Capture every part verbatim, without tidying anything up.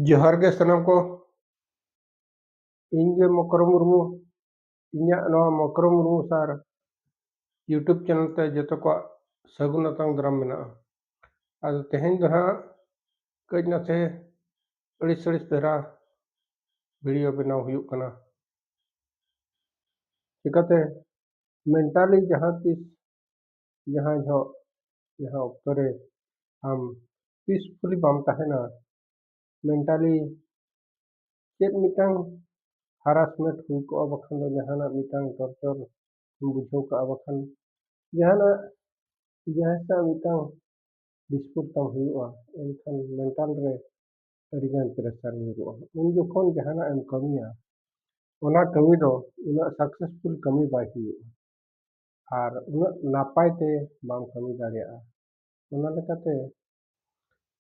ᱡᱚᱦᱟᱨ ᱜᱮ ᱥᱟᱱᱟᱢ ᱠᱚ᱾ ᱤᱧ ᱜᱮ ᱢᱚᱠᱨᱚ ᱢᱩᱨᱢᱩ᱾ ᱤᱧᱟᱹᱜ ᱱᱚᱣᱟ ᱢᱚᱠᱨᱚ ᱢᱩᱨᱢᱩ ᱥᱟᱨ YouTube channel ᱛᱮ ᱡᱚᱛᱚ ᱠᱚᱣᱟᱜ ᱥᱟᱹᱜᱩᱱ ᱟᱛᱟᱝ ᱫᱟᱨᱟᱢ ᱢᱮᱱᱟᱜᱼᱟ᱾ ᱟᱫᱚ ᱛᱮᱦᱮᱧ ᱫᱚ ᱦᱟᱸᱜ ᱠᱟᱹᱡ ᱱᱟᱥᱮ ᱟᱹᱲᱤᱥ ᱟᱹᱲᱤᱥ ᱫᱷᱟᱨᱟ video ᱵᱮᱱᱟᱣ ᱦᱩᱭᱩᱜ ᱠᱟᱱᱟ᱾ ᱪᱤᱠᱟᱹᱛᱮ mentally ᱡᱟᱦᱟᱸ ᱛᱤᱥ, ᱡᱟᱦᱟᱸ ᱡᱚᱦᱚᱜ, ᱡᱟᱦᱟᱸ ᱚᱠᱛᱚ ᱨᱮ ᱟᱢ peacefully ᱵᱟᱢ ᱛᱟᱦᱮᱱᱟ, mentally ᱪᱮᱫ ᱢᱤᱫᱴᱟᱝ harassment ᱦᱩᱭ ᱠᱚᱜᱼᱟ, ᱵᱟᱠᱷᱟᱱ ᱫᱚ ᱡᱟᱦᱟᱱᱟᱜ ᱢᱤᱫᱴᱟᱝ torture ᱮᱢ ᱵᱩᱡᱷᱟᱹᱣ ᱠᱟᱜᱼᱟ, ᱵᱟᱠᱷᱟᱱ ᱡᱟᱦᱟᱱᱟᱜ ᱡᱟᱦᱟᱸ ᱥᱟᱶ ᱢᱤᱫᱴᱟᱝ dispute ᱛᱟᱢ ᱦᱩᱭᱩᱜᱼᱟ, ᱮᱱᱠᱷᱟᱱ mental ᱨᱮ ᱟᱹᱰᱤᱜᱟᱱ pressure ᱧᱩᱨᱩᱜᱼᱟ᱾ ᱩᱱ ᱡᱚᱠᱷᱚᱱ ᱡᱟᱦᱟᱱᱟᱜ ᱮᱢ ᱠᱟᱹᱢᱤᱭᱟ, ᱚᱱᱟ ᱠᱟᱹᱢᱤ ᱫᱚ ᱩᱱᱟᱹᱜ successful ᱠᱟᱹᱢᱤ ᱵᱟᱭ ᱦᱩᱭᱩᱜᱼᱟ ᱟᱨ ᱩᱱᱟᱹᱜ ᱱᱟᱯᱟᱭ ᱛᱮ ᱵᱟᱢ ᱠᱟᱹᱢᱤ ᱫᱟᱲᱮᱭᱟᱜᱼᱟ᱾ ᱚᱱᱟ ᱞᱮᱠᱟᱛᱮ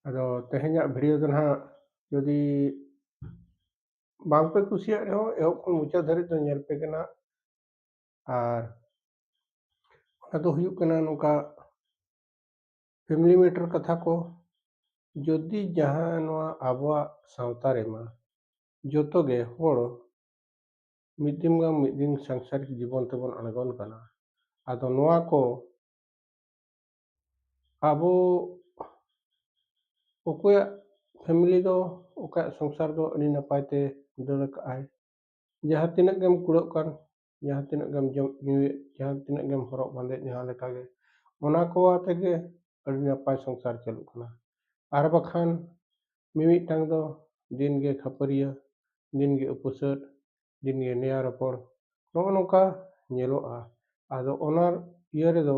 ᱟᱫᱚ ᱛᱮᱦᱮᱧᱟᱜ video ᱫᱚ ᱱᱟᱦᱟᱜ ᱡᱩᱫᱤ ᱵᱟᱝᱯᱮ ᱠᱩᱥᱤᱭᱟᱜ ᱨᱮᱦᱚᱸ, ᱮᱦᱚᱵ ᱠᱷᱚᱱ ᱢᱩᱪᱟᱹᱫ ᱫᱷᱟᱹᱨᱤᱡ ᱫᱚ ᱧᱮᱞ ᱯᱮ ᱜᱮ ᱱᱟᱦᱟᱜ᱾ ᱟᱨ ᱚᱱᱟ ᱫᱚ ᱦᱩᱭᱩᱜ ᱠᱟᱱᱟ ᱱᱚᱝᱠᱟ, family matter ᱠᱟᱛᱷᱟ ᱠᱚ᱾ ᱡᱩᱫᱤ ᱡᱟᱦᱟᱸ ᱱᱚᱣᱟ ᱟᱵᱚᱣᱟᱜ ᱥᱟᱶᱛᱟ ᱨᱮᱢᱟ ᱡᱚᱛᱚ ᱜᱮ ᱦᱚᱲ ᱢᱤᱫ ᱫᱤᱱ ᱵᱟᱝ ᱢᱤᱫ ᱫᱤᱱ ᱥᱟᱝᱥᱟᱨᱤᱠ ᱡᱤᱵᱚᱱ ᱛᱮᱵᱚᱱ ᱟᱬᱜᱚᱱ ᱠᱟᱱᱟ᱾ ᱟᱫᱚ ᱱᱚᱣᱟ ᱠᱚ ᱟᱵᱚ ᱚᱠᱚᱭᱟᱜ family ᱫᱚ, ᱚᱠᱚᱭᱟᱜ ᱥᱚᱝᱥᱟᱨ ᱫᱚ ᱟᱹᱰᱤ ᱱᱟᱯᱟᱭ ᱛᱮ ᱫᱟᱹᱲ ᱠᱟᱜᱼᱟᱭ, ᱡᱟᱦᱟᱸ ᱛᱤᱱᱟᱹᱜ ᱜᱮᱢ ᱠᱩᱲᱟᱹᱜ ᱠᱟᱱ, ᱡᱟᱦᱟᱸ ᱛᱤᱱᱟᱹᱜ ᱜᱮᱢ ᱡᱚᱢ ᱧᱩᱭᱮᱫ, ᱡᱟᱦᱟᱸ ᱛᱤᱱᱟᱹᱜ ᱜᱮᱢ ᱦᱚᱨᱚᱜ ᱵᱟᱸᱫᱮᱭᱮᱫ, ᱡᱟᱦᱟᱸ ᱞᱮᱠᱟ ᱜᱮ, ᱚᱱᱟ ᱠᱚ ᱟᱛᱮ ᱜᱮ ᱟᱹᱰᱤ ᱱᱟᱯᱟᱭ ᱥᱚᱝᱥᱟᱨ ᱪᱟᱹᱞᱩᱜ ᱠᱟᱱᱟ᱾ ᱟᱨ ᱵᱟᱠᱷᱟᱱ ᱢᱤᱢᱤᱫᱴᱟᱝ ᱫᱚ ᱫᱤᱱ ᱜᱮ ᱠᱷᱟᱹᱯᱟᱹᱨᱤᱭᱟᱹ, ᱫᱤᱱ ᱜᱮ ᱩᱯᱟᱹᱥᱟᱹᱫ, ᱫᱤᱱ ᱜᱮ ᱱᱮᱭᱟ ᱨᱚᱯᱚᱲ, ᱱᱚᱜᱼᱚ ᱱᱚᱝᱠᱟ ᱧᱮᱞᱚᱜᱼᱟ᱾ ᱟᱫᱚ ᱚᱱᱟ ᱤᱭᱟᱹ ᱨᱮᱫᱚ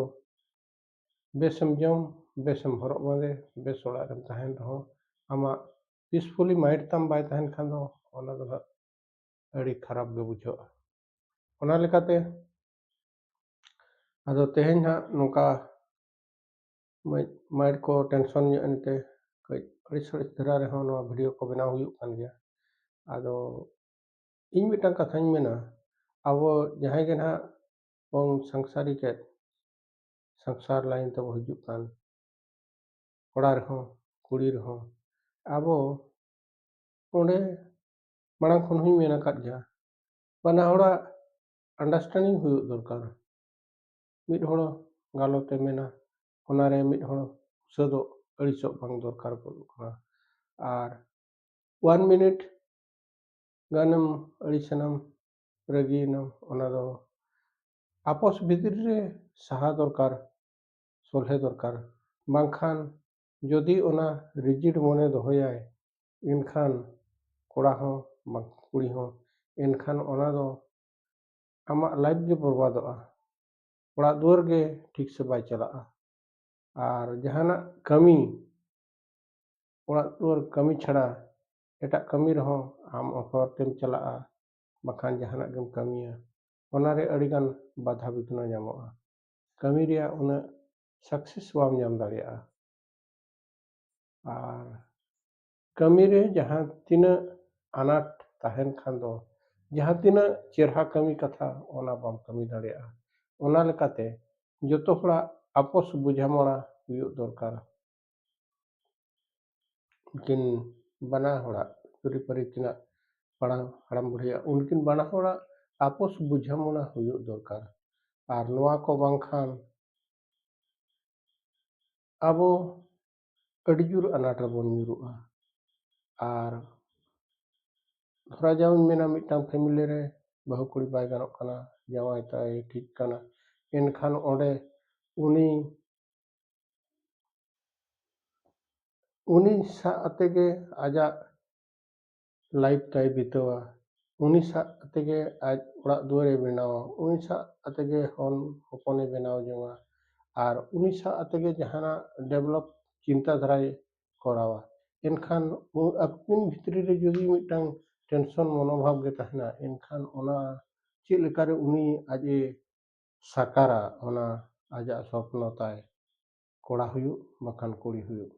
ᱵᱮᱥᱮᱢ ᱡᱚᱢ, ᱵᱮᱥᱮᱢ ᱦᱚᱨᱚᱜ ᱵᱟᱸᱫᱮ, ᱵᱮᱥ ᱚᱲᱟᱜ ᱨᱮᱢ ᱛᱟᱦᱮᱱ ᱨᱮᱦᱚᱸ, ᱟᱢᱟᱜ peacefully mind ᱛᱟᱢ ᱵᱟᱭ ᱛᱟᱦᱮᱱ ᱠᱷᱟᱱ ᱫᱚ ᱚᱱᱟ ᱫᱚ ᱦᱟᱸᱜ ᱟᱹᱰᱤ ᱠᱷᱟᱨᱟᱯ ᱜᱮ ᱵᱩᱡᱷᱟᱹᱜᱼᱟ᱾ ᱚᱱᱟ ᱞᱮᱠᱟᱛᱮ ᱟᱫᱚ ᱛᱮᱦᱮᱧ ᱦᱟᱸᱜ ᱱᱚᱝᱠᱟ mind ᱠᱚ tension ᱧᱚᱜ ᱮᱱᱛᱮ ᱠᱟᱹᱡ ᱟᱹᱲᱤᱥ ᱟᱹᱲᱤᱥ ᱫᱷᱟᱨᱟ ᱨᱮᱦᱚᱸ ᱱᱚᱣᱟ video ᱠᱚ ᱵᱮᱱᱟᱣ ᱦᱩᱭᱩᱜ ᱠᱟᱱ ᱜᱮᱭᱟ᱾ ᱟᱫᱚ ᱤᱧ ᱢᱤᱫᱴᱟᱝ ᱠᱟᱛᱷᱟᱧ ᱢᱮᱱᱟ, ᱟᱵᱚ ᱡᱟᱦᱟᱸᱭ ᱜᱮ ᱱᱟᱦᱟᱜ ᱵᱚᱱ ᱥᱟᱝᱥᱟᱨᱤᱠ ᱮᱫ, ᱥᱚᱝᱥᱟᱨ line ᱛᱮᱵᱚ ᱦᱤᱡᱩᱜ ᱠᱟᱱ, ᱠᱚᱲᱟ ᱨᱮᱦᱚᱸ ᱠᱩᱲᱤ ᱨᱮᱦᱚᱸ, ᱟᱵᱚ ᱚᱸᱰᱮ ᱢᱟᱲᱟᱝ ᱠᱷᱚᱱ ᱦᱚᱧ ᱢᱮᱱ ᱟᱠᱟᱫ ᱜᱮᱭᱟ, ᱵᱟᱱᱟ ᱦᱚᱲᱟᱜ understanding ᱦᱩᱭᱩᱜ ᱫᱚᱨᱠᱟᱨ᱾ ᱢᱤᱫ ᱦᱚᱲ ᱜᱟᱞᱚᱛ ᱮ ᱢᱮᱱᱟ, ᱚᱱᱟᱨᱮ ᱢᱤᱫ ᱦᱚᱲ ᱩᱥᱟᱹᱫᱚᱜ, ᱟᱹᱲᱤᱥᱚᱜ ᱵᱟᱝ ᱫᱚᱨᱠᱟᱨ ᱜᱚᱫᱚᱜ ᱠᱟᱱᱟ᱾ ᱟᱨ one minute ᱜᱟᱱᱮᱢ ᱟᱹᱲᱤᱥᱮᱱᱟᱢ, ᱨᱟᱹᱜᱤᱭᱮᱱᱟᱢ, ᱚᱱᱟ ᱫᱚ ᱟᱯᱚᱥ ᱵᱷᱤᱛᱨᱤ ᱨᱮ ᱥᱟᱦᱟ ᱫᱚᱨᱠᱟᱨ, ᱥᱚᱞᱦᱮ ᱫᱚᱨᱠᱟᱨ᱾ ᱵᱟᱝᱠᱷᱟᱱ ᱡᱩᱫᱤ ᱚᱱᱟ rigid ᱢᱚᱱᱮ ᱫᱚᱦᱚᱭᱟᱭ, ᱮᱱᱠᱷᱟᱱ ᱠᱚᱲᱟ ᱦᱚᱸ ᱵᱟᱝ ᱠᱩᱲᱤ ᱦᱚᱸ, ᱮᱱᱠᱷᱟᱱ ᱚᱱᱟ ᱫᱚ ᱟᱢᱟᱜ life ᱜᱮ ᱵᱚᱨᱵᱟᱫᱚᱜᱼᱟ᱾ ᱚᱲᱟᱜ ᱫᱩᱣᱟᱹᱨ ᱜᱮ ᱴᱷᱤᱠ ᱥᱮ ᱵᱟᱭ ᱪᱟᱞᱟᱜᱼᱟ᱾ ᱟᱨ ᱡᱟᱦᱟᱱᱟᱜ ᱠᱟᱹᱢᱤ, ᱚᱲᱟᱜ ᱫᱩᱣᱟᱹᱨ ᱠᱟᱹᱢᱤ ᱪᱷᱟᱲᱟ ᱮᱴᱟᱜ ᱠᱟᱹᱢᱤ ᱨᱮᱦᱚᱸ ᱟᱢ ᱚᱠᱟ ᱛᱮᱢ ᱪᱟᱞᱟᱜᱼᱟ, ᱵᱟᱠᱷᱟᱱ ᱡᱟᱦᱟᱱᱟᱜ ᱜᱮᱢ ᱠᱟᱹᱢᱤᱭᱟ, ᱚᱱᱟᱨᱮ ᱟᱹᱰᱤᱜᱟᱱ ᱵᱟᱫᱷᱟ ᱵᱤᱜᱷᱱᱚ ᱧᱟᱢᱚᱜᱼᱟ᱾ ᱠᱟᱹᱢᱤ ᱨᱮᱭᱟᱜ ᱩᱱᱟᱹᱜ success ᱵᱟᱢ ᱧᱟᱢ ᱫᱟᱲᱮᱭᱟᱜᱼᱟ᱾ ᱟᱨ ᱠᱟᱹᱢᱤ ᱨᱮ ᱡᱟᱦᱟᱸ ᱛᱤᱱᱟᱹᱜ ᱟᱱᱟᱴ ᱛᱟᱦᱮᱱ ᱠᱷᱟᱱ ᱫᱚ, ᱡᱟᱦᱟᱸ ᱛᱤᱱᱟᱹᱜ ᱪᱮᱨᱦᱟ ᱠᱟᱹᱢᱤ ᱠᱟᱛᱷᱟ, ᱚᱱᱟ ᱵᱟᱢ ᱠᱟᱹᱢᱤ ᱫᱟᱲᱮᱭᱟᱜᱼᱟ᱾ ᱚᱱᱟ ᱞᱮᱠᱟᱛᱮ ᱡᱚᱛᱚ ᱦᱚᱲᱟᱜ ᱟᱯᱚᱥ ᱵᱩᱡᱷᱟᱹᱢᱚᱲᱟ ᱦᱩᱭᱩᱜ ᱫᱚᱨᱠᱟᱨ᱾ ᱩᱱᱠᱤᱱ ᱵᱟᱱᱟ ᱦᱚᱲᱟᱜ ᱡᱩᱨᱤᱯᱟᱹᱨᱤ ᱛᱤᱱᱟᱹᱜ ᱯᱟᱲᱟᱣ ᱦᱟᱲᱟᱢ ᱵᱩᱲᱦᱤᱭᱟᱜ, ᱩᱱᱠᱤᱱ ᱵᱟᱱᱟ ᱦᱚᱲᱟᱜ ᱟᱯᱚᱥ ᱵᱩᱡᱷᱟᱹᱢᱚᱱᱟ ᱦᱩᱭᱩᱜ ᱫᱚᱨᱠᱟᱨ᱾ ᱟᱨ ᱱᱚᱣᱟ ᱠᱚ ᱵᱟᱝᱠᱷᱟᱱ ᱟᱵᱚ ᱟᱹᱰᱤ ᱡᱳᱨ ᱟᱱᱟᱴ ᱨᱮᱵᱚᱱ ᱧᱩᱨᱩᱜᱼᱟ᱾ ᱟᱨ ᱫᱷᱚᱨᱟ ᱡᱟᱣᱤᱧ ᱢᱮᱱᱟ, ᱢᱤᱫᱴᱟᱝ family ᱨᱮ ᱵᱟᱹᱦᱩ ᱠᱩᱲᱤ ᱵᱟᱭ ᱜᱟᱱᱚᱜ ᱠᱟᱱᱟ, ᱡᱟᱶᱟᱭ ᱛᱟᱭ ᱴᱷᱤᱠ ᱠᱟᱱᱟ, ᱮᱱᱠᱷᱟᱱ ᱚᱸᱰᱮ ᱩᱱᱤ ᱩᱱᱤ ᱥᱟᱶ ᱟᱛᱮ ᱜᱮ ᱟᱡᱟᱜ life ᱛᱟᱭ ᱵᱤᱛᱟᱹᱣᱟ, ᱩᱱᱤ ᱥᱟᱶ ᱟᱛᱮ ᱜᱮ ᱟᱡ ᱚᱲᱟᱜ ᱫᱩᱣᱟᱹᱨᱮ ᱵᱮᱱᱟᱣᱟ, ᱩᱱᱤ ᱥᱟᱶ ᱟᱛᱮ ᱜᱮ ᱦᱚᱱ ᱦᱚᱯᱚᱱᱮ ᱵᱮᱱᱟᱣ ᱡᱚᱝᱟ, ᱟᱨ ᱩᱱᱤ ᱥᱟᱶ ᱟᱛᱮ ᱜᱮ ᱡᱟᱦᱟᱱᱟᱜ develop ᱪᱤᱱᱛᱟ ᱫᱷᱟᱨᱟᱭ ᱠᱚᱨᱟᱣᱟ᱾ ᱮᱱᱠᱷᱟᱱ ᱩ-, ᱟᱹᱠᱤᱱ ᱵᱷᱤᱛᱨᱤ ᱨᱮ ᱡᱩᱫᱤ ᱢᱤᱫᱴᱟᱝ tension ᱢᱚᱱᱳᱵᱷᱟᱵ ᱜᱮ ᱛᱟᱦᱮᱱᱟ, ᱮᱱᱠᱷᱟᱱ ᱚᱱᱟ ᱪᱮᱫ ᱞᱮᱠᱟᱨᱮ ᱩᱱᱤ ᱟᱡ ᱮ ᱥᱟᱠᱟᱨᱟ, ᱚᱱᱟ ᱟᱡᱟᱜ ᱥᱚᱯᱱᱚ ᱛᱟᱭ, ᱠᱚᱲᱟ ᱦᱩᱭᱩᱜ ᱵᱟᱠᱷᱟᱱ ᱠᱩᱲᱤ ᱦᱩᱭᱩᱜ᱾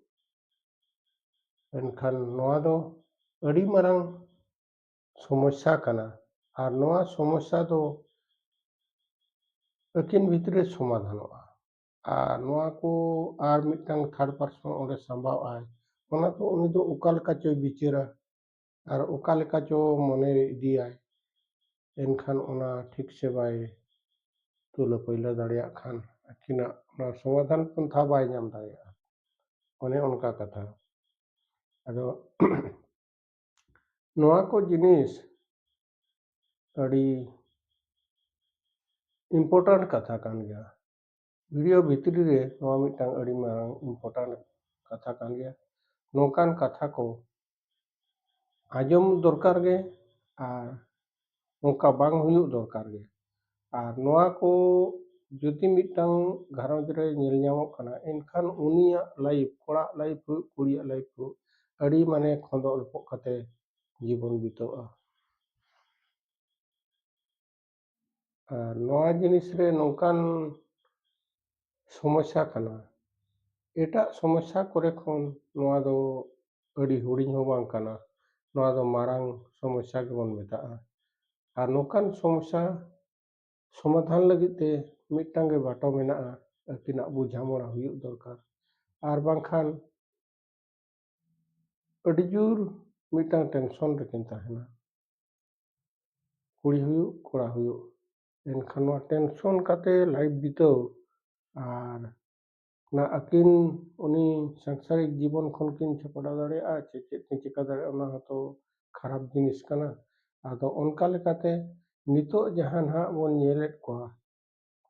ᱮᱱᱠᱷᱟᱱ ᱱᱚᱣᱟ ᱫᱚ ᱟᱹᱰᱤ ᱢᱟᱨᱟᱝ ᱥᱚᱢᱚᱥᱥᱟ ᱠᱟᱱᱟ᱾ ᱟᱨ ᱱᱚᱣᱟ ᱥᱚᱢᱚᱥᱥᱟ ᱫᱚ ᱟᱹᱠᱤᱱ ᱵᱷᱤᱛᱨᱤ ᱨᱮ ᱥᱚᱢᱟᱫᱷᱟᱱᱚᱜᱼᱟ᱾ ᱟᱨ ᱱᱚᱣᱟ ᱠᱚ ᱟᱨ ᱢᱤᱫᱴᱟᱝ third person ᱚᱸᱰᱮ ᱥᱟᱢᱵᱟᱣ ᱟᱭ, ᱚᱱᱟ ᱫᱚ ᱩᱱᱤ ᱫᱚ ᱚᱠᱟ ᱞᱮᱠᱟ ᱪᱚᱭ ᱵᱤᱪᱟᱹᱨᱟ, ᱟᱨ ᱚᱠᱟ ᱞᱮᱠᱟ ᱪᱚ ᱢᱚᱱᱮ ᱤᱫᱤᱭᱟᱭ, ᱮᱱᱠᱷᱟᱱ ᱚᱱᱟ ᱴᱷᱤᱠ ᱥᱮ ᱵᱟᱭ ᱛᱩᱞᱟᱹ ᱯᱟᱹᱭᱞᱟᱹ ᱫᱟᱲᱮᱭᱟᱜ ᱠᱷᱟᱱ ᱟᱹᱠᱤᱱᱟᱜ ᱚᱱᱟ ᱥᱚᱢᱟᱫᱷᱟᱱ ᱯᱚᱱᱛᱷᱟ ᱵᱟᱭ ᱧᱟᱢ ᱫᱟᱲᱮᱭᱟᱜᱼᱟ᱾ ᱚᱱᱮ ᱚᱱᱠᱟ ᱠᱟᱛᱷᱟ᱾ ᱟᱫᱚ ᱱᱚᱣᱟ ᱠᱚ ᱡᱤᱱᱤᱥ ᱟᱹᱰᱤ important ᱠᱟᱛᱷᱟ ᱠᱟᱱ ᱜᱮᱭᱟ᱾ ᱵᱷᱤᱰᱤᱭᱳ ᱵᱷᱤᱛᱨᱤ ᱨᱮ ᱱᱚᱣᱟ ᱢᱤᱫᱴᱟᱝ ᱟᱹᱰᱤ ᱢᱟᱨᱟᱝ important ᱠᱟᱛᱷᱟ ᱠᱟᱱ ᱜᱮᱭᱟ᱾ ᱱᱚᱝᱠᱟᱱ ᱠᱟᱛᱷᱟ ᱠᱚ ᱟᱸᱡᱚᱢ ᱫᱚᱨᱠᱟᱨ ᱜᱮ ᱟᱨ ᱱᱚᱝᱠᱟ ᱵᱟᱝ ᱦᱩᱭᱩᱜ ᱫᱚᱨᱠᱟᱨ ᱜᱮ᱾ ᱟᱨ ᱱᱚᱣᱟ ᱠᱚ ᱡᱩᱫᱤ ᱢᱤᱫᱴᱟᱝ ᱜᱷᱟᱨᱚᱸᱡᱽ ᱨᱮ ᱧᱮᱞ ᱧᱟᱢᱚᱜ ᱠᱟᱱᱟ, ᱮᱱᱠᱷᱟᱱ ᱩᱱᱤᱭᱟᱜ life, ᱠᱚᱲᱟᱣᱟᱜ life ᱦᱩᱭᱩᱜ, ᱠᱩᱲᱤᱭᱟᱜ life ᱦᱩᱭᱩᱜ, ᱟᱹᱰᱤ ᱢᱟᱱᱮ ᱠᱷᱚᱸᱫᱚᱜ ᱞᱚᱯᱚᱜ ᱠᱟᱛᱮ ᱡᱤᱵᱚᱱ ᱵᱤᱛᱟᱹᱜᱼᱟ᱾ ᱟᱨ ᱱᱚᱣᱟ ᱡᱤᱱᱤᱥ ᱨᱮ ᱱᱚᱝᱠᱟᱱ ᱥᱚᱢᱚᱥᱥᱟ ᱠᱟᱱᱟ, ᱮᱴᱟᱜ ᱥᱚᱢᱚᱥᱥᱟ ᱠᱚᱨᱮ ᱠᱷᱚᱱ ᱱᱚᱣᱟ ᱫᱚ ᱟᱹᱰᱤ ᱦᱩᱰᱤᱧ ᱦᱚᱸ ᱵᱟᱝ ᱠᱟᱱᱟ᱾ ᱱᱚᱣᱟ ᱫᱚ ᱢᱟᱨᱟᱝ ᱥᱚᱢᱚᱥᱥᱟ ᱜᱮᱵᱚᱱ ᱢᱮᱛᱟᱜᱼᱟ᱾ ᱟᱨ ᱱᱚᱝᱠᱟᱱ ᱥᱚᱢᱚᱥᱥᱟ ᱥᱚᱢᱟᱫᱷᱟᱱ ᱞᱟᱹᱜᱤᱫ ᱛᱮ ᱢᱤᱫᱴᱟᱝ ᱜᱮ ᱵᱟᱴᱚ ᱢᱮᱱᱟᱜᱼᱟ, ᱟᱹᱠᱤᱱᱟᱜ ᱵᱩᱡᱷᱟᱢᱚᱲᱟ ᱦᱩᱭᱩᱜ ᱫᱚᱨᱠᱟᱨ᱾ ᱟᱨ ᱵᱟᱝᱠᱷᱟᱱ ᱟᱹᱰᱤ ᱡᱳᱨ ᱢᱤᱫᱴᱟᱝ tension ᱨᱮᱠᱤᱱ ᱛᱟᱦᱮᱱᱟ, ᱠᱩᱲᱤ ᱦᱩᱭᱩᱜ, ᱠᱚᱲᱟ ᱦᱩᱭᱩᱜ᱾ ᱮᱱᱠᱷᱟᱱ ᱱᱚᱣᱟ tension ᱠᱟᱛᱮ life ᱵᱤᱛᱟᱹᱣ ᱟᱨ ᱚᱱᱟ ᱟᱹᱠᱤᱱ ᱩᱱᱤ ᱥᱟᱝᱥᱟᱨᱤᱠ ᱡᱤᱵᱚᱱ ᱠᱷᱚᱱ ᱠᱤᱱ ᱪᱷᱟᱯᱲᱟᱣ ᱫᱟᱲᱮᱭᱟᱜᱼᱟ ᱪᱮ ᱪᱮᱫ ᱠᱤᱱ ᱪᱤᱠᱟᱹ ᱫᱟᱲᱮᱭᱟᱜᱼᱟ, ᱚᱱᱟ ᱦᱚᱸᱛᱚ ᱠᱷᱟᱨᱟᱯ ᱡᱤᱱᱤᱥ ᱠᱟᱱᱟ᱾ ᱟᱫᱚ ᱚᱱᱠᱟ ᱞᱮᱠᱟᱛᱮ ᱱᱤᱛᱚᱜ ᱡᱟᱦᱟᱸ ᱱᱟᱦᱟᱜ ᱵᱚᱱ ᱧᱮᱞᱮᱫ ᱠᱚᱣᱟ,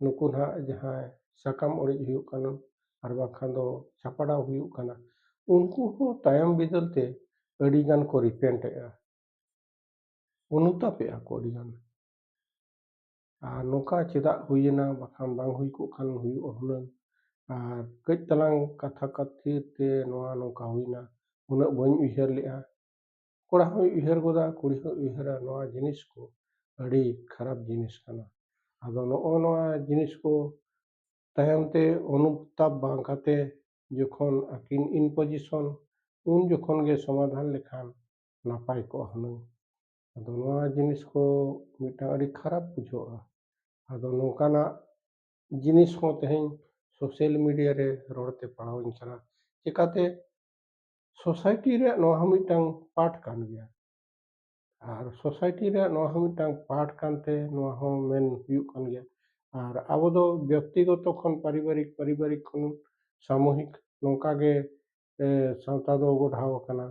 ᱱᱩᱠᱩ ᱱᱟᱦᱟᱜ ᱡᱟᱦᱟᱸᱭ ᱥᱟᱠᱟᱢ ᱚᱲᱮᱡ ᱦᱩᱭᱩᱜ ᱠᱟᱱᱟ, ᱟᱨ ᱵᱟᱝᱠᱷᱟᱱ ᱫᱚ ᱪᱷᱟᱯᱲᱟᱣ ᱦᱩᱭᱩᱜ ᱠᱟᱱᱟ, ᱩᱱᱠᱩ ᱦᱚᱸ ᱛᱟᱭᱚᱢ ᱵᱤᱫᱟᱹᱞ ᱛᱮ ᱟᱹᱰᱤ ᱜᱟᱱ ᱠᱚ repent ᱮᱫᱼᱟ, ᱚᱱᱩᱛᱟᱯ ᱮᱫᱼᱟ ᱠᱚ ᱟᱹᱰᱤ ᱜᱟᱱ᱾ ᱟᱨ ᱱᱚᱝᱠᱟ ᱪᱮᱫᱟᱜ ᱦᱩᱭᱮᱱᱟ, ᱵᱟᱠᱷᱟᱱ ᱵᱟᱝ ᱦᱩᱭ ᱠᱚᱜ ᱠᱷᱟᱱ ᱦᱩᱭᱩᱜᱼᱟ ᱦᱩᱱᱟᱹᱝ, ᱟᱨ ᱠᱟᱹᱡ ᱛᱟᱞᱟᱝ ᱠᱟᱛᱷᱟ ᱠᱷᱟᱹᱛᱤᱨ ᱛᱮ ᱱᱚᱣᱟ ᱱᱚᱝᱠᱟ ᱦᱩᱭᱱᱟ, ᱩᱱᱟᱹᱜ ᱵᱟᱹᱧ ᱩᱭᱦᱟᱹᱨ ᱞᱮᱫᱼᱟ᱾ ᱠᱚᱲᱟ ᱦᱚᱸᱭ ᱩᱭᱦᱟᱹᱨ ᱜᱚᱫᱟ, ᱠᱩᱲᱤ ᱦᱚᱸᱭ ᱩᱭᱦᱟᱹᱨᱟ, ᱱᱚᱣᱟ ᱡᱤᱱᱤᱥ ᱠᱚ ᱟᱹᱰᱤ ᱠᱷᱟᱨᱟᱯ ᱡᱤᱱᱤᱥ ᱠᱟᱱᱟ᱾ ᱟᱫᱚ ᱱᱚᱜᱼᱚ ᱱᱚᱣᱟ ᱡᱤᱱᱤᱥ ᱠᱚ ᱛᱟᱭᱚᱢ ᱛᱮ ᱚᱱᱩᱛᱟᱯ ᱵᱟᱝ ᱠᱟᱛᱮ ᱡᱚᱠᱷᱚᱱ ᱟᱹᱠᱤᱱ in position, ᱩᱱ ᱡᱚᱠᱷᱚᱱ ᱜᱮ ᱥᱚᱢᱟᱫᱷᱟᱱ ᱞᱮᱠᱷᱟᱱ ᱱᱟᱯᱟᱭ ᱠᱚᱜᱼᱟ ᱦᱩᱱᱟᱹᱝ᱾ ᱟᱫᱚ ᱱᱚᱣᱟ ᱡᱤᱱᱤᱥ ᱠᱚ ᱢᱤᱫᱴᱟᱝ ᱟᱹᱰᱤ ᱠᱷᱟᱨᱟᱯ ᱵᱩᱡᱷᱟᱹᱜᱼᱟ᱾ ᱟᱫᱚ ᱱᱚᱝᱠᱟᱱᱟᱜ ᱡᱤᱱᱤᱥ ᱦᱚᱸ ᱛᱮᱦᱮᱧ social media ᱨᱮ ᱨᱚᱲ ᱛᱮ ᱯᱟᱲᱦᱟᱣ ᱤᱧ ᱠᱟᱱᱟ᱾ ᱪᱮᱠᱟᱛᱮ society ᱨᱮᱭᱟᱜ ᱱᱚᱣᱟ ᱦᱚᱸ ᱢᱤᱫᱴᱟᱝ part ᱠᱟᱱ ᱜᱮᱭᱟ᱾ ᱟᱨ ᱥᱳᱥᱟᱭᱴᱤ ᱨᱮᱭᱟᱜ ᱱᱚᱣᱟ ᱦᱚᱸ ᱢᱤᱫᱴᱟᱝ ᱯᱟᱨᱴ ᱠᱟᱱᱛᱮ ᱱᱚᱣᱟ ᱦᱚᱸ ᱢᱮᱱ ᱦᱩᱭᱩᱜ ᱠᱟᱱ ᱜᱮᱭᱟ᱾ ᱟᱨ ᱟᱵᱚ ᱫᱚ ᱵᱮᱠᱛᱤᱜᱚᱛᱚ ᱠᱷᱚᱱ ᱯᱟᱨᱤᱵᱟᱨᱤᱠ, ᱯᱟᱨᱤᱵᱟᱨᱤᱠ ᱠᱷᱚᱱ ᱥᱟᱢᱩᱦᱤᱠ, ᱱᱚᱝᱠᱟ ᱜᱮ ᱥᱟᱶᱛᱟ ᱫᱚ ᱜᱚᱲᱦᱟᱣ ᱟᱠᱟᱱᱟ᱾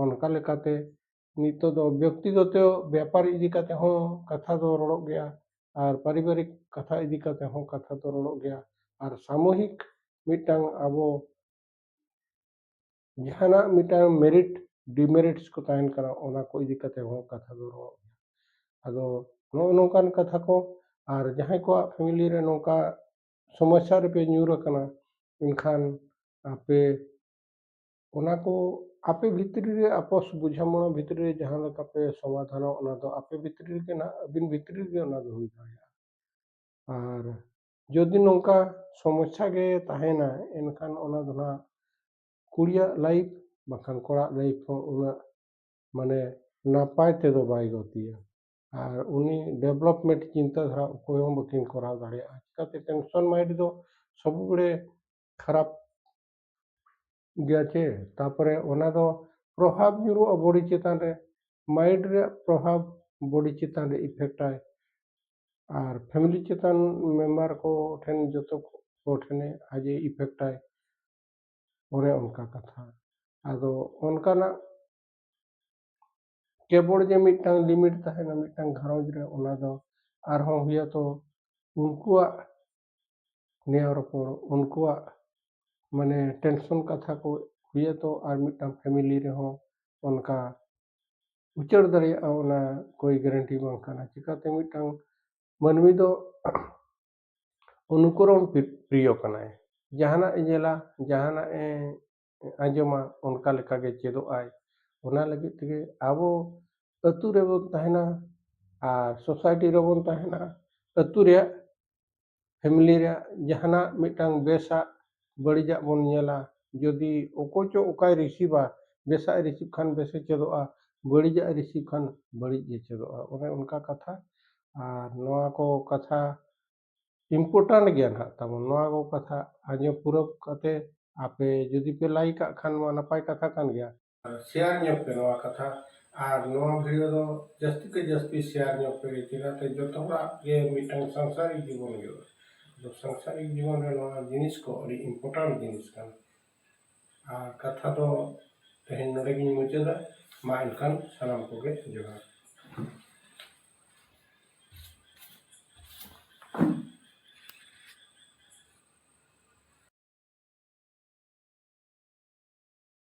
ᱚᱱᱠᱟ ᱞᱮᱠᱟᱛᱮ ᱱᱤᱛᱚᱜ ᱫᱚ ᱵᱮᱠᱛᱤᱜᱚᱛᱚ ᱵᱮᱯᱟᱨ ᱤᱫᱤ ᱠᱟᱛᱮ ᱦᱚᱸ ᱠᱟᱛᱷᱟ ᱫᱚ ᱨᱚᱲᱚᱜ ᱜᱮᱭᱟ, ᱟᱨ ᱯᱟᱨᱤᱵᱟᱨᱤᱠ ᱠᱟᱛᱷᱟ ᱤᱫᱤ ᱠᱟᱛᱮ ᱦᱚᱸ ᱠᱟᱛᱷᱟ ᱫᱚ ᱨᱚᱲᱚᱜ ᱜᱮᱭᱟ, ᱟᱨ ᱥᱟᱢᱩᱦᱤᱠ ᱢᱤᱫᱴᱟᱝ ᱟᱵᱚ ᱡᱟᱦᱟᱱᱟᱜ ᱢᱤᱫᱴᱟᱝ ᱢᱮᱨᱤᱴ ᱰᱤᱢᱮᱨᱤᱴᱥ ᱠᱚ ᱛᱟᱦᱮᱱ ᱠᱟᱱᱟ, ᱚᱱᱟ ᱠᱚ ᱤᱫᱤ ᱠᱟᱛᱮ ᱦᱚᱸ ᱠᱟᱛᱷᱟ ᱫᱚ ᱨᱚᱲᱚᱜ ᱜᱮᱭᱟ᱾ ᱟᱫᱚ ᱱᱚᱜᱼᱚ ᱱᱚᱝᱠᱟᱱ ᱠᱟᱛᱷᱟ ᱠᱚ, ᱟᱨ ᱡᱟᱦᱟᱸᱭ ᱠᱚᱣᱟᱜ ᱯᱷᱮᱢᱤᱞᱤ ᱨᱮ ᱱᱚᱝᱠᱟ ᱥᱚᱢᱚᱥᱥᱟ ᱨᱮᱯᱮ ᱧᱩᱨ ᱟᱠᱟᱱᱟ, ᱮᱱᱠᱷᱟᱱ ᱟᱯᱮ ᱚᱱᱟ ᱠᱚ ᱟᱯᱮ ᱵᱷᱤᱛᱨᱤ ᱨᱮ ᱟᱯᱚᱥ ᱵᱩᱡᱷᱟᱹᱣ ᱵᱷᱤᱛᱨᱤ ᱨᱮ ᱡᱟᱦᱟᱸ ᱞᱮᱠᱟ ᱯᱮ ᱥᱚᱢᱟᱫᱷᱟᱱᱟ, ᱚᱱᱟ ᱫᱚ ᱟᱯᱮ ᱵᱷᱤᱛᱨᱤ ᱨᱮᱜᱮ ᱱᱟᱜ, ᱟᱹᱵᱤᱱ ᱵᱷᱤᱛᱨᱤ ᱨᱮᱜᱮ ᱚᱱᱟ ᱫᱚ ᱦᱩᱭ ᱫᱟᱲᱮᱭᱟᱜᱼᱟ᱾ ᱟᱨ ᱡᱩᱫᱤ ᱱᱚᱝᱠᱟ ᱥᱚᱢᱚᱥᱥᱟ ᱜᱮ ᱛᱟᱦᱮᱱᱟ, ᱮᱱᱠᱷᱟᱱ ᱚᱱᱟ ᱫᱚ ᱱᱟᱜ ᱠᱩᱲᱤᱭᱟᱜ ᱞᱟᱭᱤᱯᱷ ᱵᱟᱠᱷᱟᱱ ᱠᱚᱲᱟᱜ ᱞᱟᱭᱤᱯᱷ ᱦᱚᱸ ᱩᱱᱟᱹᱜ ᱢᱟᱱᱮ ᱱᱟᱯᱟᱭ ᱛᱮᱫᱚ ᱵᱟᱭ ᱜᱚᱛᱤᱭᱟ᱾ ᱟᱨ ᱩᱱᱤ ᱰᱮᱵᱷᱞᱚᱯᱢᱮᱱᱴ ᱪᱤᱱᱛᱟᱹ ᱫᱷᱟᱨᱟ ᱚᱠᱚᱭ ᱦᱚᱸ ᱵᱟᱹᱠᱤᱱ ᱠᱚᱨᱟᱣ ᱫᱟᱲᱮᱭᱟᱜᱼᱟ᱾ ᱪᱤᱠᱟᱹᱛᱮ ᱴᱮᱱᱥᱚᱱ ᱢᱟᱭᱤᱱᱰ ᱫᱚ ᱥᱚᱵ ᱵᱮᱲᱮ ᱠᱷᱟᱨᱟᱯ ᱜᱮᱭᱟ ᱪᱮ? ᱛᱟᱯᱚᱨᱮ ᱚᱱᱟ ᱫᱚ ᱯᱨᱚᱵᱷᱟᱵᱽ ᱧᱩᱨᱩᱜᱼᱟ ᱵᱚᱰᱤ ᱪᱮᱛᱟᱱ ᱨᱮ, ᱢᱟᱭᱤᱱᱰ ᱨᱮᱭᱟᱜ ᱯᱨᱚᱵᱷᱟᱵᱽ ᱵᱚᱰᱤ ᱪᱮᱛᱟᱱ ᱨᱮ ᱤᱯᱷᱮᱠᱴ ᱟᱭ, ᱟᱨ ᱯᱷᱮᱢᱤᱞᱤ ᱪᱮᱛᱟᱱ ᱢᱮᱢᱵᱟᱨ ᱠᱚ ᱴᱷᱮᱱ, ᱡᱚᱛᱚ ᱠᱚ ᱴᱷᱮᱱᱮ ᱟᱡ ᱮ ᱤᱯᱷᱮᱠᱴ ᱟᱭ᱾ ᱚᱱᱮ ᱚᱱᱠᱟ ᱠᱟᱛᱷᱟ᱾ ᱟᱫᱚ ᱚᱱᱠᱟᱱᱟᱜ ᱠᱮᱵᱚᱞ ᱡᱮ ᱢᱤᱫᱴᱟᱝ ᱞᱤᱢᱤᱴ ᱛᱟᱦᱮᱱᱟ ᱢᱤᱫᱴᱟᱝ ᱜᱷᱟᱨᱚᱸᱡᱽ ᱨᱮ, ᱚᱱᱟ ᱫᱚ ᱟᱨᱦᱚᱸ ᱦᱩᱭᱟᱛᱚ ᱩᱱᱠᱩᱣᱟᱜ ᱱᱮᱭᱟᱣ ᱨᱚᱯᱚᱲ, ᱩᱱᱠᱩᱣᱟᱜ ᱢᱟᱱᱮ ᱴᱮᱱᱥᱚᱱ ᱠᱟᱛᱷᱟ ᱠᱚ ᱦᱩᱭᱟᱛᱚ ᱟᱨ ᱢᱤᱫᱴᱟᱝ ᱯᱷᱮᱢᱤᱞᱤ ᱨᱮᱦᱚᱸ ᱚᱱᱠᱟ ᱩᱪᱟᱹᱲ ᱫᱟᱲᱮᱭᱟᱜᱼᱟ, ᱚᱱᱟ ᱠᱳᱭ ᱜᱮᱨᱮᱱᱴᱤ ᱵᱟᱝ ᱠᱟᱱᱟ᱾ ᱪᱤᱠᱟᱹᱛᱮ ᱢᱤᱫᱴᱟᱝ ᱢᱟᱹᱱᱢᱤ ᱫᱚ ᱚᱱᱩᱠᱚᱨᱚᱱ ᱯᱨᱤ-, ᱯᱨᱤᱭᱚ ᱠᱟᱱᱟᱭ᱾ ᱡᱟᱦᱟᱱᱟᱜ ᱮ ᱧᱮᱞᱟ, ᱡᱟᱦᱟᱱᱟᱜ ᱮ ᱟᱸᱡᱚᱢᱟ, ᱚᱱᱠᱟ ᱞᱮᱠᱟᱜᱮ ᱪᱮᱫᱚᱜ ᱟᱭ᱾ ᱚᱱᱟ ᱞᱟᱹᱜᱤᱫ ᱛᱮᱜᱮ ᱟᱵᱚ ᱟᱹᱛᱩ ᱨᱮᱵᱚᱱ ᱛᱟᱦᱮᱱᱟ ᱟᱨ ᱥᱳᱥᱟᱭᱴᱤ ᱨᱮᱵᱚᱱ ᱛᱟᱦᱮᱱᱟ, ᱟᱹᱛᱩ ᱨᱮᱭᱟᱜ, ᱯᱷᱮᱢᱤᱞᱤ ᱨᱮᱭᱟᱜ ᱡᱟᱦᱟᱱᱟᱜ ᱢᱤᱫᱴᱟᱝ ᱵᱮᱥᱟᱜ ᱵᱟᱹᱲᱤᱡᱟᱜ ᱵᱚᱱ ᱧᱮᱞᱟ᱾ ᱡᱩᱫᱤ ᱚᱠᱚᱭ ᱪᱚ ᱚᱠᱟᱭ ᱨᱤᱥᱤᱵᱟ, ᱵᱮᱥᱟᱜ ᱮ ᱨᱤᱥᱤᱵ ᱠᱷᱟᱱ ᱵᱮᱥᱮ ᱪᱮᱫᱚᱜᱼᱟ, ᱵᱟᱹᱲᱤᱡᱟᱜ ᱮ ᱨᱤᱥᱤᱵ ᱠᱷᱟᱱ ᱵᱟᱹᱲᱤᱡ ᱜᱮ ᱪᱮᱫᱚᱜᱼᱟ᱾ ᱚᱱᱮ ᱚᱱᱠᱟ ᱠᱟᱛᱷᱟ᱾ ᱟᱨ ᱱᱚᱣᱟ ᱠᱚ ᱠᱟᱛᱷᱟ ᱤᱢᱯᱚᱨᱴᱮᱱᱴ ᱜᱮᱭᱟ ᱱᱟᱦᱟᱜ ᱛᱟᱵᱚᱱ᱾ ᱱᱚᱣᱟ ᱠᱚ ᱠᱟᱛᱷᱟ ᱟᱸᱡᱚᱢ ᱯᱩᱨᱟᱹᱣ ᱠᱟᱛᱮ ᱟᱯᱮ ᱡᱩᱫᱤ ᱯᱮ ᱞᱟᱭᱤᱠ ᱟᱜ ᱠᱷᱟᱱ ᱢᱟ ᱱᱟᱯᱟᱭ ᱠᱟᱛᱷᱟ ᱠᱟᱱ ᱜᱮᱭᱟ, ᱥᱮᱭᱟᱨ ᱧᱚᱜ ᱯᱮ ᱱᱚᱣᱟ ᱠᱟᱛᱷᱟ᱾ ᱟᱨ ᱱᱚᱣᱟ ᱵᱷᱤᱰᱤᱭᱳ ᱫᱚ ᱡᱟᱹᱥᱛᱤ ᱛᱮ ᱡᱟᱹᱥᱛᱤ ᱥᱮᱭᱟᱨ ᱧᱚᱜ ᱯᱮ, ᱪᱮᱫᱟᱜ ᱥᱮ ᱡᱚᱛᱚ ᱦᱚᱲᱟᱜ ᱜᱮ ᱢᱤᱫᱴᱟᱝ ᱥᱟᱝᱥᱟᱨᱤᱠ ᱡᱤᱵᱚᱱ ᱦᱩᱭᱩᱜᱼᱟ᱾ ᱟᱫᱚ ᱥᱟᱝᱥᱟᱨᱤᱠ ᱡᱤᱵᱚᱱ ᱨᱮ ᱱᱚᱣᱟ ᱡᱤᱱᱤᱥ ᱠᱚ ᱟᱹᱰᱤ ᱤᱢᱯᱚᱨᱴᱮᱱᱴ ᱡᱤᱱᱤᱥ ᱠᱟᱱᱟ᱾ ᱟᱨ ᱠᱟᱛᱷᱟ ᱫᱚ ᱛᱮᱦᱮᱧ ᱱᱚᱰᱮ ᱜᱤᱧ ᱢᱩᱪᱟᱹᱫᱟ᱾ ᱢᱟ ᱮᱱᱠᱷᱟᱱ ᱥᱟᱱᱟᱢ ᱠᱚᱜᱮ ᱡᱚᱦᱟᱨ᱾